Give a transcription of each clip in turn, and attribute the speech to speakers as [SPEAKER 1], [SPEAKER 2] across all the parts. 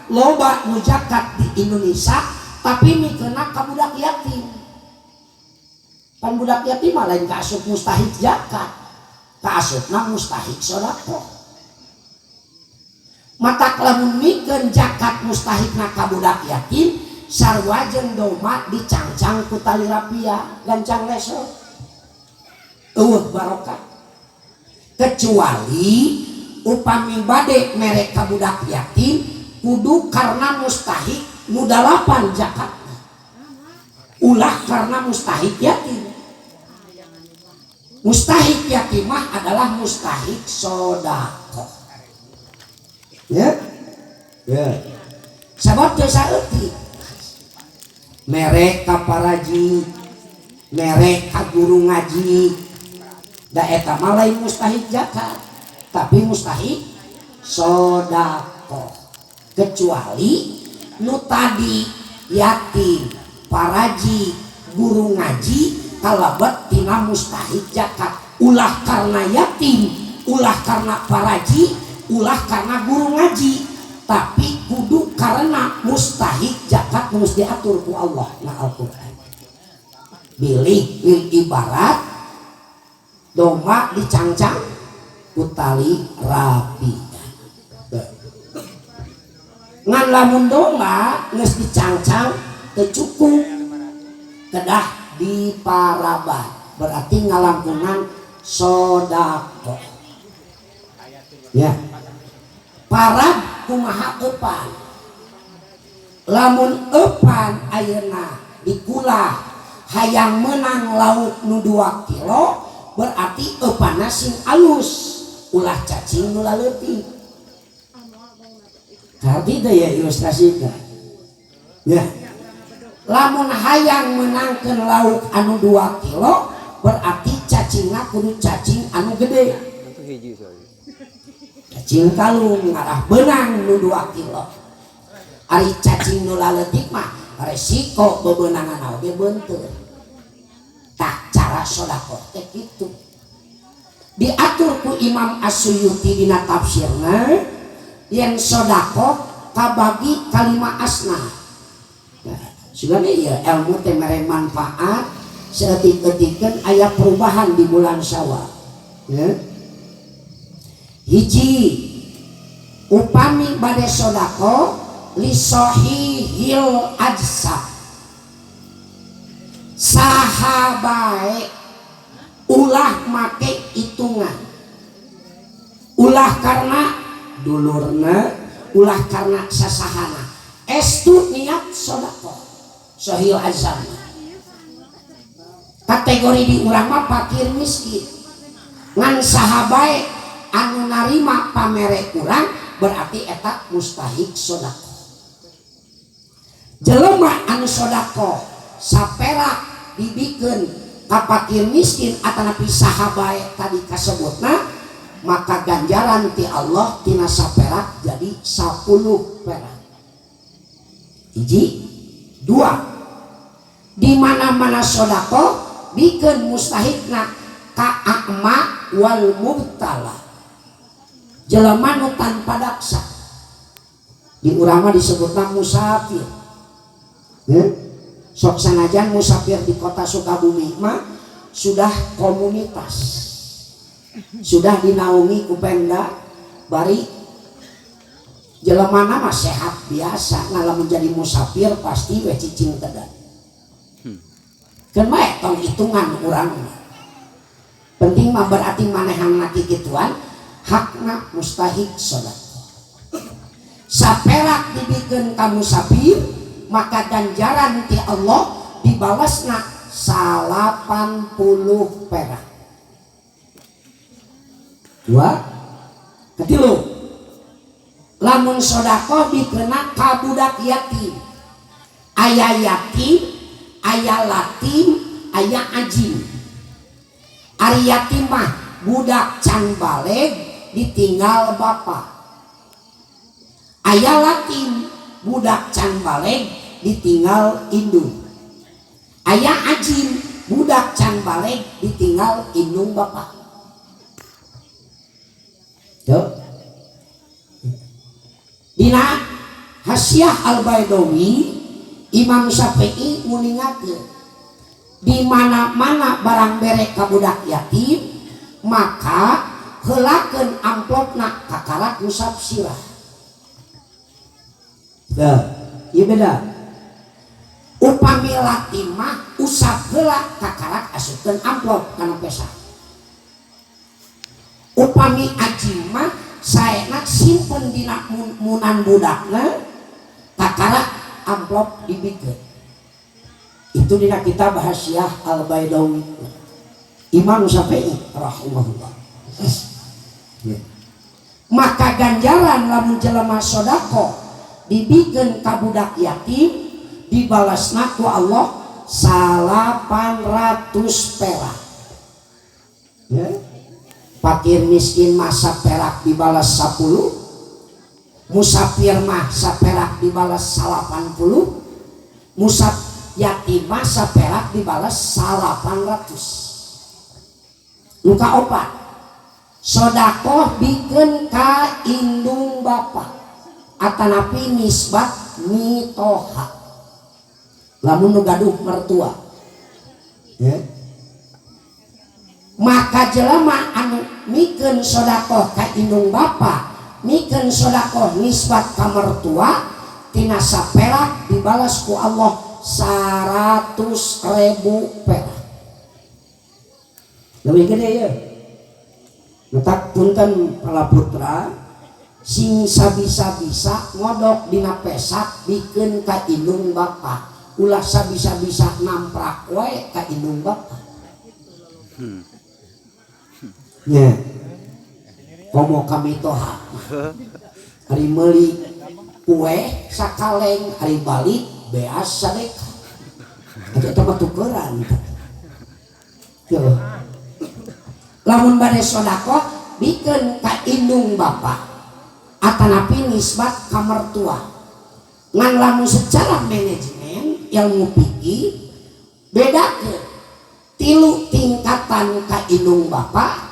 [SPEAKER 1] Loba nu zakat di Indonesia, tapi mikeunna ka budak yatim. Pan budak yatim mah lain kaasup mustahik zakat, kaasupna mustahik sedekah. Matak lamun mikeun zakat mustahikna ka budak yatim, sarua jeung domba dicangcang ku tali rapia, gancang leso, euweuh barokah. Kecuali upami bade mere ka budak yatim, kudu karena mustahik nu dalapan zakatna, ulah karena mustahik yatim. Mustahik yatim mah adalah mustahik sodakoh ya ya, sabab teu saeutik mere ka paraji, mere ka guru ngaji, da eta mah lain mustahik zakat, tapi mustahik sodakoh. Kecuali nu tadi, yatim, paraji, guru ngaji, kalebet tina mustahik zakat. Ulah karena yatim, ulah karena paraji, ulah karena guru ngaji, tapi kudu karena mustahik zakat nu diatur ku Allah na Al-Quran. Bilih lil ibarat domba dicangcang ku tali rapi. Ngan lamun domba geus dicangcang teu cukup, kedah diparaban, berarti ngalangkungan sodakoh ya. Parab kumaha eupan? Lamun eupan ayeuna dikulah, hayang menang lauk nu 2 kilo, berarti eupanna sing alus, ulah cacing nu laleutik. Karti teh ya ilustrasi teh ya. Lamun hayang menangkeun lauk anu 2 kilo, berarti cacingna kudu cacing anu gede, cacing kalung, ngarah benang nu 2 kilo. Ari cacing nu laleutik mah resiko bebenangan oge beunteur. Tak cara sodakoh teh kitu diatur ku Imam As-Suyuti dina tafsirna. Yang sodakoh kabagi kalima asnaf. Nah, sebenarnya ya ilmu teh mere manfaat saeutik-eutikeun. Aya perubahan di bulan Syawal ya. Hiji, upami bade sodakoh li sohihil ajsad, saha bae, ulah make hitungan, ulah karena dulurna, ulah karena sasahana, estu niat sodakoh. Sohil ajsad kategori di urang mah fakir miskin. Ngan saha bae anu narima pamere urang, berarti eta mustahik sodakoh. Jelema anu sodakoh saperak dibikeun ka fakir miskin atanapi saha bae tadi kasebutna, maka ganjaran ti Allah tina saperak jadi 10 perak. Hiji. Dua, di mana-mana sodakoh bikeun mustahikna ka a'ma wal mubtala, jelema nu tanpa daksa. Di urang mah disebutna musafir ya. Sok sanajan musafir di kota Sukabumi mah sudah komunitas, sudah dinaungi ku Pemda, bari jelema mah sehat biasa. Ngalah menjadi musafir pasti we cicing tedan kan bae, tong hitungan urang mah. Penting mah berarti manehanna kikituan hakna mustahik sedekah. Saperak dibikeun ka musafir, maka ganjaran ti Allah dibalasna 80 perak. Dua. Ketilu, lamun sodakoh dikeuna ka budak yatim. Aya yatim, aya latim, aya ajim. Ari yatim mah budak can baleg ditinggal bapak. Aya latim, budak can baleg ditinggal indung. Aya ajim, budak can baleg ditinggal indung bapak. Tuh. Dina Hasyiah Al-Baidawi, Imam Syafi'i nguningakeun di mana-mana barang bere ka budak yatim, maka heulakeun amplopna kakarak ngusap sirah. Dah, ieu beda. Upami latim mah usap heula, kakarak asupkeun amplop kana pesak. Upami ajing mah saena simpen dina munan budakna, kakarak amplop dibikeun. Itu dina kitab Hasyiah Al-Baidawi Imam Syafi'i rahimahullah ya. Maka ganjaran lamun jelema sodako dibikeun ka budak yatim, dibalasna ku Allah 800 perak ya. Fakir miskin mah saperak dibalas 10, musafir mah saperak dibalas 80, musaf yatim mah saperak dibalas 800. Nu kaopat, sodakoh bikeun ka indung bapa atanapi nisbat mitoha, lamun nu gaduh mertua ya. Maka jelema anu mikeun sodakoh ka indung bapa, mikeun sodakoh nisbat ka mertua, tina saperak dibalas ku Allah 100.000 perak lebih gede ya. Matak punten, para putra, sing sabisa-bisa ngodok dina pesak bikeun ka indung bapa, ulah sabisa-bisa namprak wae ka indung bapa nya. Komo kami toha, hari meuli kue sakaleng, hari balik beas sadeka, itu mah tukeran. Tuh. Lamun bade sodakoh bikeun ka indung bapa atanapi nisbat ka mertua. Ngan lamun secara manajemen ilmu fikih, bedakeun tilu tingkatan: ka indung bapa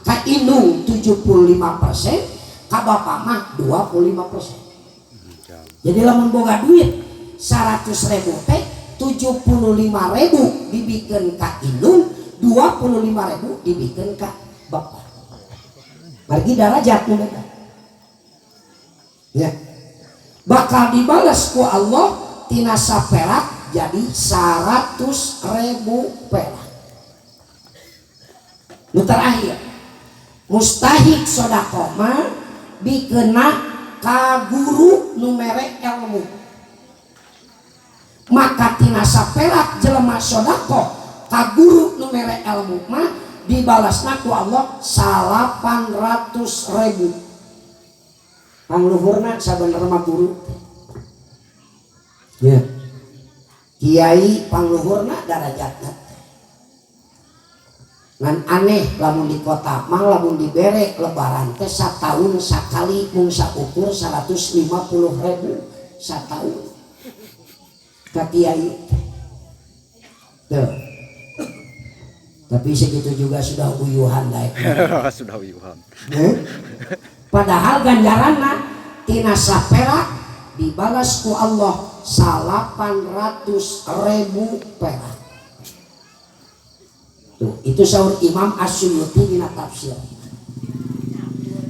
[SPEAKER 1] ka indung 75%, ka bapak mah 25%. Jadi lamun boga duit 100 ribu teh, 75 ribu dibikeun ka indung, 25 ribu dibikeun ka bapak. Margi darajat nu beda ya. Bakal dibalas ku Allah tina saperak jadi 100 ribu perak. Nu terakhir, mustahik sodakoh mah bikeunna ka guru nu mere ilmu. Maka tina saperak jelema sodakoh ka guru nu mere ilmu mah, dibalasna ku Allah 800 ribu. Pangluhurna sabenerna mah guru ya, kiai pangluhurna darajatna. Ngan aneh, lamun di kota mah lamun dibere lebaran teh satahun sakali mung saukur 150 ribu satahun ka kiai tuh. Tapi segitu juga sudah uyuhan daek.
[SPEAKER 2] Sudah uyuhan.
[SPEAKER 1] Eh? Padahal ganjaranna tina saperak dibalas ku Allah 800 ribu perak. Tuh, itu saur Imam As-Suyuti dina tafsir.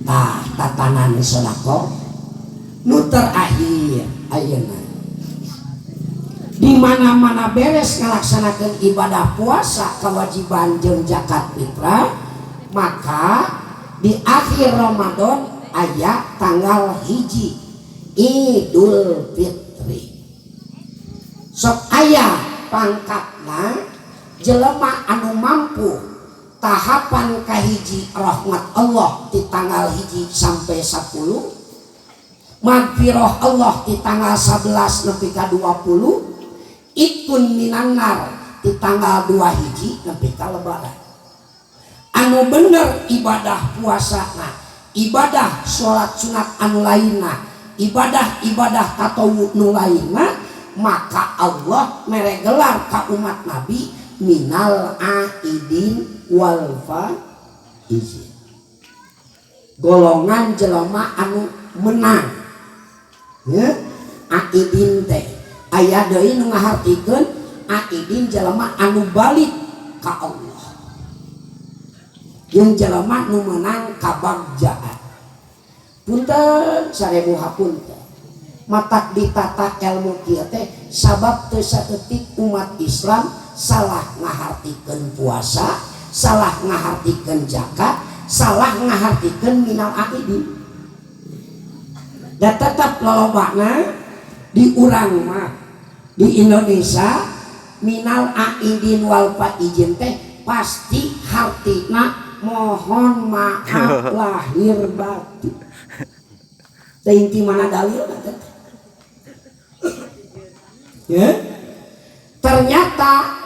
[SPEAKER 1] Tah, tatanan sedekah nu terakhir ayeuna, di mana-mana beres ngalaksanakeun ibadah puasa kewajiban jeung zakat fitrah, maka di akhir Ramadan aya tanggal 1 Idul Fitri. Sok aya pangkatna jelema anu mampu tahapan kahiji rahmat Allah di tanggal 1 sampai 10, magfirah Allah di tanggal 11 nepi ka 20, itqun minannar di tanggal 2 hiji nepi ka lebaran. Anu bener ibadah puasa, nah, ibadah sholat sunat anu lainna, ibadah-ibadah tatawu nu lainna, maka Allah mere gelar ka umat Nabi minal aidin wal faizin, golongan jelema anu menang ya. Aidin teh aya deui nu ngahartikeun aidin jelema anu balik ka Allah jeung jelema nu meunang kabagjaan. Punten sarebu hapunten matak ditata ilmu kieu teh sabab teu saeutik umat Islam salah ngahartikeun puasa, salah ngahartikeun zakat, salah ngahartikeun minal aidin. Da tetap lolobana di urang mah di Indonesia minal aidin wal faizin teh pasti hartina mohon maaf lahir batin. Teh inti mana dalil teh? Ya. Ternyata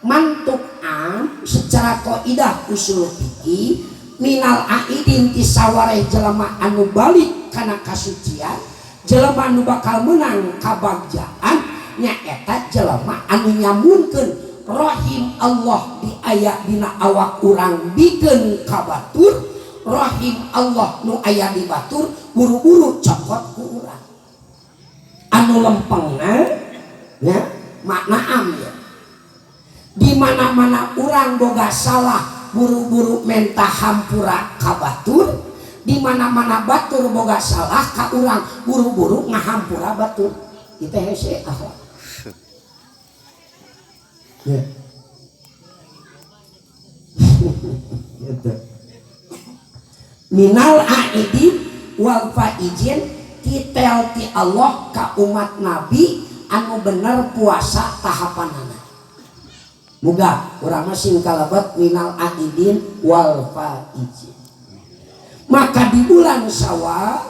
[SPEAKER 1] mantuk am secara kaidah usul fikih minal aidin ti sawareh jelema anu balik kana kasucian, jelema anu bakal menang kabagjaan nyaeta jelema anu nyamunkeun rahim Allah di aya dina awak urang bikeun ka batur, rahim Allah nu aya di batur buru-buru cokot ku urang anu lempengna ya makna am ya. Di mana-mana urang boga salah buru-buru menta hampura ka batur, di mana-mana batur boga salah ka urang buru-buru ngahampura batur. Itu hese akhlak. Ya. Gitu. Minal aidin wal faizin titel ti Allah ka umat Nabi anu bener puasa tahapanana. Muga urang mah sing kalebet minal aidin wal faizin. Maka di bulan Syawal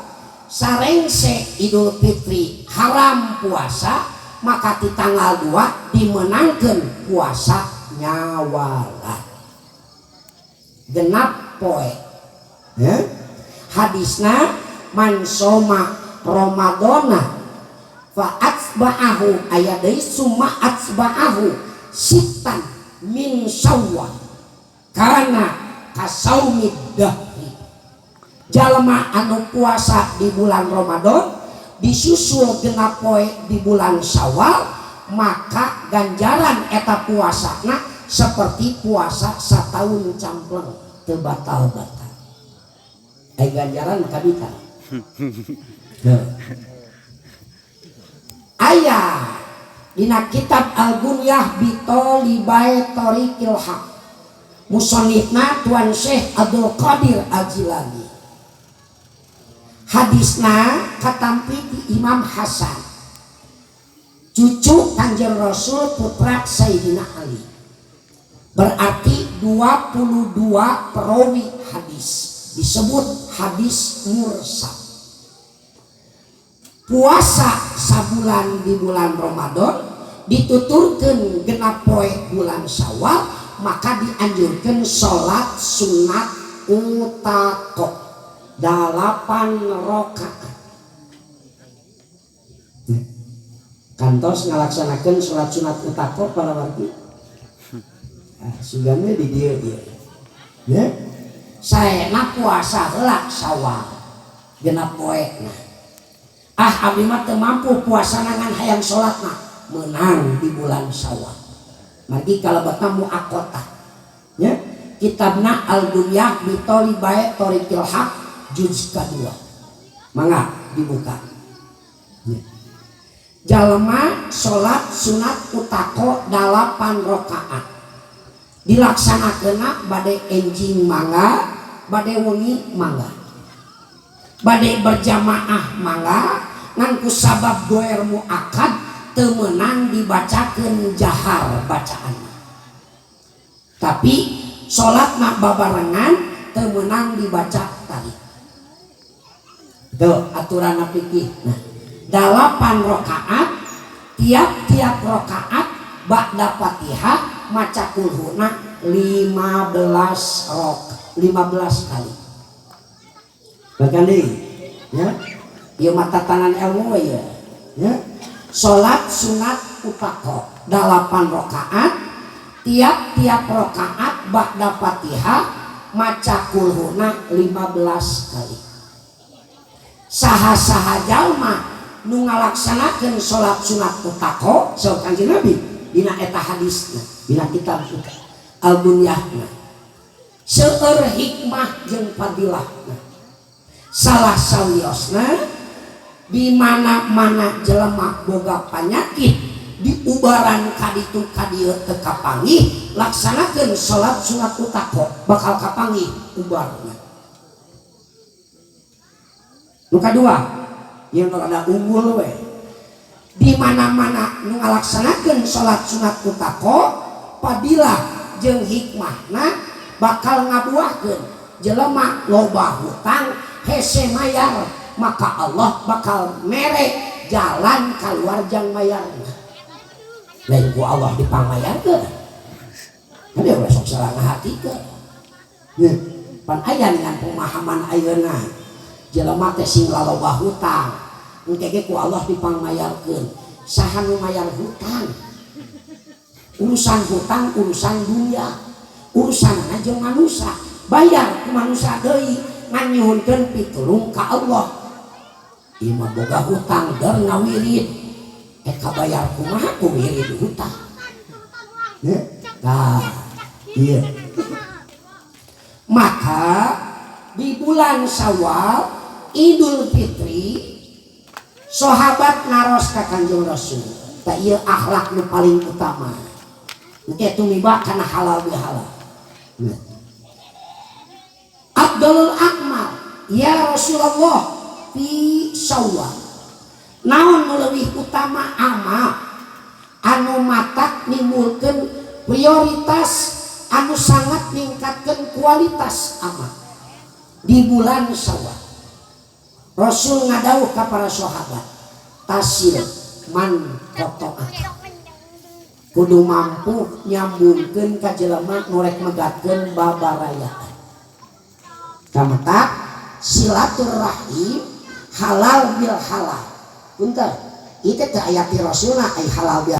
[SPEAKER 1] sarengse Idul Fitri haram puasa, maka di tanggal 2 dimenangkeun puasa nyawalan genap poe. Ya. Hadisna man soma Ramadana fa atsba'ahu aya deui summa atsba'ahu sittan min Syawal kana kasaumid dahri. Jalma anu puasa di bulan Ramadan disusul genap poe di bulan Syawal, maka ganjaran eta puasana seperti puasa sataun campleng teu batal-batal. Ai ganjaran kabita. Aya dina kitab Al-Gunyah bi Thalibai Thariqil Haq musannifna Tuan Syekh Abdul Qadir Al-Jilani. Hadisna katampi ti Imam Hasan cucu Kanjeng Rasul putra Sayyidina Ali, berarti 22 perawi hadis disebut hadis mursal. Puasa sabulan di bulan Ramadan dituturkeun genap poe bulan Syawal, maka dianjurkeun salat sunat utaqo 8 rakaat. Kantos ngalaksanakeun salat sunat utaqo para wargi. Ah, sugane di dieu ieu. Ya. Saena puasa heula Syawal genap poe. Ah abdi mah teu mampu puasa ngan hayang salatna meunang di bulan Syawal. Margi kalebetna muaqotah. Ya. Kitabna Al-Gunyah bi Thalibai Thariqil Haq juz kedua. Mangga dibuka. Ya. Jalma salat sunat utaqo 8 rakaat. Dilaksanakeunna bade enjing mangga, bade wengi mangga. Bade berjamaah mangga, ngan ku sabab goer muakad teu meunang dibacakeun jahar bacaanna. Tapi salat mah babarengan teu meunang dibaca tarik. Tuh aturan fikih. Nah, 8 rakaat tiap-tiap rakaat ba'da Fatihah maca kulhuna 15 kali. Bahkan deui ya. Ieu mah tatanan ilmu ya. Ya. Salat sunat utaqo 8 rakaat tiap-tiap rakaat ba'da Fatihah maca kulhuna 15 kali. Saha-saha jalma Nu ngalaksanakeun salat sunat utaqo, saur Kanjeng Nabi dina eta hadisna, dina kitab Al-Bunyahna, seueur hikmah jeung fadilahna. Salah sawiosna, di mana-mana jelema boga panyakit, diubaran kaditu kadieu teu kapanggih, laksanakeun salat sunat utaqo, bakal kapanggih ubarna. Nu kadua yang rada unggul we, di mana-mana nu ngalaksanakeun salat sunat utaqo, fadilah jeung hikmahna bakal ngabuahkeun jelema loba hutang, hese mayar, maka Allah bakal mere jalan keluar jang mayarna. Lain ku Allah dipangmayarkeun, tapi ulah sok salah ngahatikeun. Pan aya dengan pemahaman ayeuna, jelema teh sing laloba hutang, engke ge ku Allah dipangmayarkeun. Saha nu mayar hutang? Urusan hutang urusan dunia, urusan jeung manusia, bayar ku manusia deui, ngan nyuhunkeun pitulung ka Allah. Ieu mah boga hutang der ngawirid, eh kabayar kumaha ku wirid hutang ya? Nah, iya, maka di bulan Syawal, Idul Fitri, sahabat naros ka Kanjeng Rasul. Tak, ieu akhlak nu paling utama, engke tumiba kana halal bihalal. Nah. Afdalul a'mal ya Rasulullah fi Syawal, naon nu leuwih utama amal anu matak nimbulkeun prioritas anu sangat ningkatkeun kualitas amal di bulan Syawal? Rasul ngadawuh ka para sahabat, tasil man qata'aka, kudu mampu nyambungkeun ka jelema nu rek megatkeun babarayaan. Kametak silaturahim, halal bil halal. Punten, itu teh ayat Rasulna ai halal bil